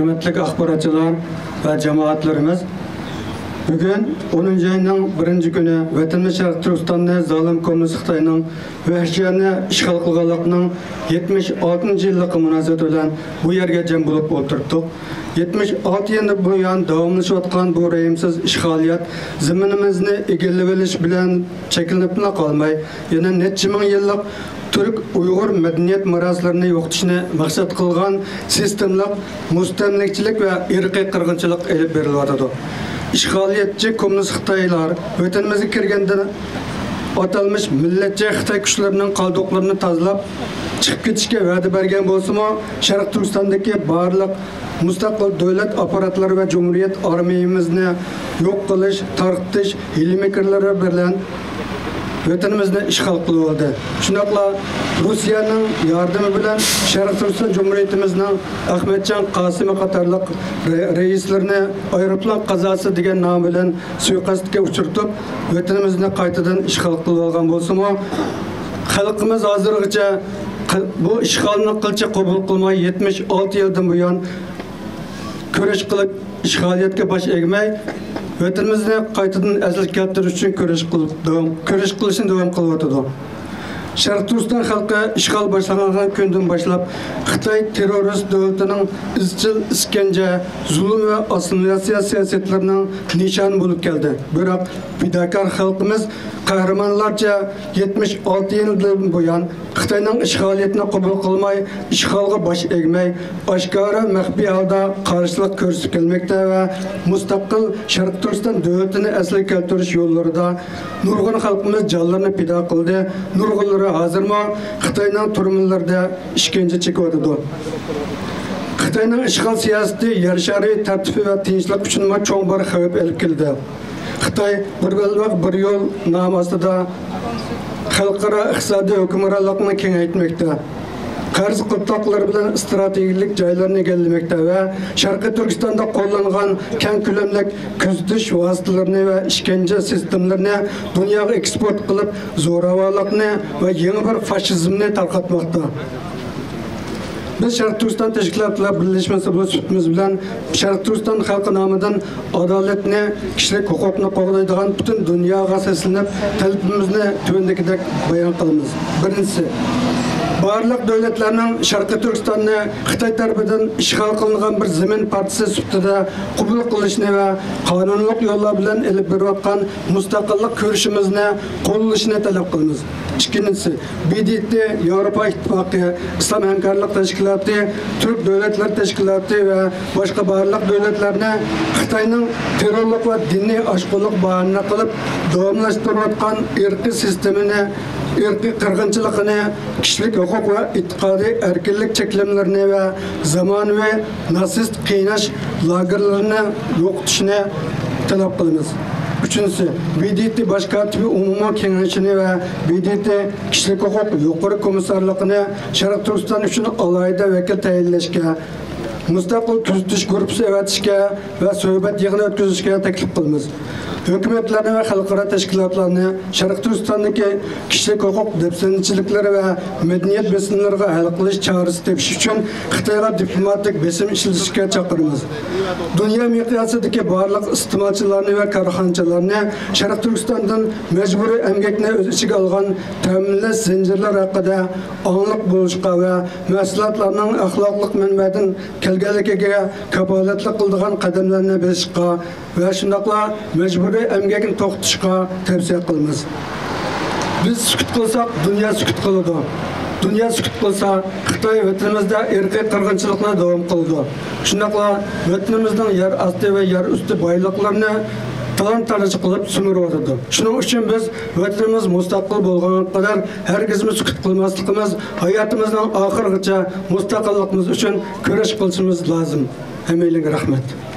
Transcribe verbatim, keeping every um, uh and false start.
ھۆرمەتلىك ئاخباراتچىلار ۋە جامائەتلىرىمىز، بۈگۈن ئونىنچى ئاينىڭ بىرىنچى كۈنى ۋەتىنىمىز شەرقىي تۈركىستاننى زالىم كوممۇنىست خىتاينىڭ ۋەھشىيانە ئىشغال قىلغانلىقىنىڭ يەتمىش ئالتىنچى يىللىقى مۇناسىۋىتى بىلەن بۇ يەرگە جەم بولۇپ ئولتۇرۇپتۇق. يەتمىش ئالتە يىلدىن بۇيان داۋاملىشىۋاتقان بۇ رەھىمسىز ئىشغالىيەت زېمىنىمىزنى ئىگىلىۋېلىش بىلەن چەكلىنىپلا قالماي، يەنە نەچچە مىڭ يىللىق تۈرك ئۇيغۇر مەدەنىيەت مىراسلىرىنى يوقىتىشنى مەقسەت قىلغان سىستېمىلىق مۇستەملىكىچىلىك ۋە ئىرقىي قىرغىنچىلىق ئېلىپ بېرىلىۋاتىدۇ. ئىشغالىيەتچى كوممۇنىست خىتايلار ۋەتىنىمىزگە كىرگەندىن ئاتالمىش مىللەتچى خىتاي كۈچلىرىنىڭ قالدۇقلىرىنى تازىلاپ چىقىپ كېتىشكە ۋەدە بەرگەن بولسىمۇ، شەرقىي تۈركىستاندىكى بارلىق مۇستەقىل دۆلەت ئاپپاراتلىرى ۋە جۇمھۇرىيەت ئارمىيىمىزنى يوق قىلىش، تارقىتىش ھىيلە-مىكىرلىرى بىلەن ۋەتىنىمىزنى ئىشغال قىلىۋالدى. شۇنداقلا رۇسىيەنىڭ ياردىمى بىلەن شەرقىي تۈركىستان جۇمھۇرىيىتىمىزنىڭ ئەخمەتجان قاسىمى قاتارلىق رەئىسلىرىنى ئايروپىلان قازاسى دېگەن نام بىلەن سۇيىقەستكە ئۇچرىتىپ، ۋەتىنىمىزنى قايتىدىن ئىشغال قىلىۋالغان بولسىمۇ، خەلقىمىز ھازىرغىچە بۇ ئىشغالنى قىلچە قوبۇل قىلماي، يەتمىش ئالتە يىلدىن بۇيان كۈرەش قىلىپ، ئىشغالىيەتكە باش ئەگمەي، ۋەتىنىمىزنى قايتىدىن ئەسلىگە كەلتۈرۈش ئۈچۈن كۈرەش قىلىپ داۋام، كۈرەش قىلىشنى داۋام قىلىۋاتىدۇ. شەرقىي تۈركىستان خەلقى ئىشغال باشلانغان كۈندىن باشلاپ خىتاي تېررورىست دۆلىتىنىڭ ئىزچىل ئىشكەنجە، زۇلۇم ۋە ئاسسىمىلياتسىيە سىياسەتلىرىنىڭ نىشانى بولۇپ كەلدى. بىراق پىداكار خەلقىمىز قەھرىمانلارچە يەتمىش ئالتە يىلدىن بۇيان خىتاينىڭ ئىشغالىيىتىنى قوبۇل قىلماي، ئىشغالغا باش ئەگمەي، ئاشكارا مەخپىي ھالدا قارشىلىق كۆرسىتىپ كەلمەكتە ۋە مۇستەقىل شەرقىي تۈركىستان دۆلىتىنى ئەسلىگە كەلتۈرۈش يوللىرىدا نۇرغۇن خەلقىمىز جانلىرىنى پىدا قىلدى، نۇرغۇنلىرى ھازىرمۇ خىتاينىڭ تۈرمىلىرىدە ئىشكەنجە چېكىۋاتىدۇ. خىتاينىڭ ئىشغال سىياسىتى يەر شارى تەرتىپى ۋە تىنچلىق ئۈچۈنمۇ چوڭ بىر خەۋپ ئېلىپ كېلىدۇ. خىتاي بىر بەلباغ، بىر يول نامى ئاستىدا خەلقئارا ئىقتىسادىي ھۆكۈمرانلىقنى كېڭەيتمەكتە، قەرز قىلتاقلىرى بىلەن ئىستراتېگىيەلىك جايلارنى ئىگىلىمەكتە ۋە شەرقىي تۈركىستاندا قوللانغان كەڭ كۆلەملىك كۆزىتىش ۋاسىتىلىرىنى ۋە ئىشكەنجە سىستېمىلىرىنى دۇنياغا ئېكسپورت قىلىپ، زوراۋانلىقنى ۋە يېڭى بىر فاشىزمنى تارقاتماقتا. بىز شەرقىي تۈركىستان تەشكىلاتلار بىرلەشمىسى بولۇش سۈپىتىمىز بىلەن شەرقىي تۈركىستان خەلقى نامىدىن ئادالەتنى، كىشىلىك ھوقۇقنى قوغدايدىغان پۈتۈن دۇنياغا سەسلىنىپ، تەلىپىمىزنى تۆۋەندىكىدەك بايان قىلىمىز. بىرىنچىسى، بارلىق دۆلەتلەرنىڭ شەرقىي تۈركىستاننى خىتاي تەرىپىدىن ئىشغال قىلىنغان بىر زېمىن پارچىسى سۈپىتىدە قوبۇل قىلىشىنى ۋە قانۇنلۇق يوللار بىلەن ئېلىپ بېرىۋاتقان مۇستەقىللىق كۈرىشىمىزنى قوللىشىنى تەلەپ قىلىمىز. ئىككىنچىسى، ب د ت، ياۋروپا ئىتتىپاقى، ئىسلام ھەمكارلىق تەشكىلاتى، تۈرك دۆلەتلەر تەشكىلاتى ۋە باشقا بارلىق دۆلەتلەرنى خىتاينىڭ تېررورلۇق ۋە دىنىي ئاشقۇنلۇق باھانە قىلىپ داۋاملاشتۇرۇۋاتقان ئىرقىي سىستېمىنى، ئىرقىي قىرغىنچىلىقىنى، كىشىلىك ھوقۇق ۋە ئېتىقادىي ئەركىنلىك چەكلىمىلىرىنى ۋە زامانىۋى ناتسىست قىيناش لاگېرلىرىنى يوقىتىشنى تەلەپ قىلىمىز. ئۈچىنچىسى، ب د ت باش كاتىپى ئومۇمىي كېڭىشىنى ۋە ب د ت كىشىلىك ھوقۇق يۇقىرى كومىسسارلىقىنى شەرقىي تۈركىستان ئۈچۈن ئالاھىدە ۋەكىل تەيىنلەشكە، مۇستەقىل كۆزىتىش گۇرۇپپىسى ئەۋەتىشكە ۋە سۆھبەت يىغىنى ئۆتكۈزۈشكە تەكلىپ قىلىمىز. ھۆكۈمەتلەرنى ۋە خەلقئارا تەشكىلاتلارنى شەرقىي تۈركىستاندىكى كىشىلىك ھوقۇق دەپسەندىچىلىكلىرى ۋە مەدەنىيەت بېسىملىرىغا ھەل قىلىش چارىسى تېپىش ئۈچۈن خىتايغا دىپلوماتىك بېسىم ئىشلىتىشكە چاقىرىمىز. دۇنيا مىقياسىدىكى بارلىق ئىستېمالچىلارنى ۋە كارخانىچىلارنى شەرقىي تۈركىستاندىن مەجبۇرىي ئەمگەكنى ئۆز ئىچىگە ئالغان تەمىنلەش زەنجىرلىرى ھەققىدە ئاڭلىق بولۇشقا ۋە مەھسۇلاتلارنىڭ ئەخلاقلىق مەنبەدىن كەلگەنلىكىگە كاپالەتلىك قىلىدىغان قەدەملەرنى بېسىشقا ۋە شۇنداقلا مەجبۇرىي ئەمگەكنى توختىتىشقا تەۋسىيە قىلىمىز. بىز سۈكۈت قىلساق، دۇنيا سۈكۈت قىلىدۇ. دۇنيا سۈكۈت قىلسا، خىتاي ۋەتىنىمىزدە ئىرقىي قىرغىنچىلىقنى داۋام قىلىدۇ. شۇنداقلا ۋەتىنىمىزنىڭ يەر ئاستى ۋە يەر ئۈستى بايلىقلىرىنى تالان-تاراج قىلىپ سۈمۈرۈۋاتىدۇ. شۇنىڭ ئۈچۈن بىز ۋەتىنىمىز مۇستەقىل بولغانغا قەدەر ھەرگىزمۇ سۈكۈت قىلماسلىقىمىز، ھاياتىمىزنىڭ ئاخىرىغىچە مۇستەقىللىقىمىز ئۈچۈن كۈرەش قىلىشىمىز لازىم. ھەممەيلەنگە رەھمەت.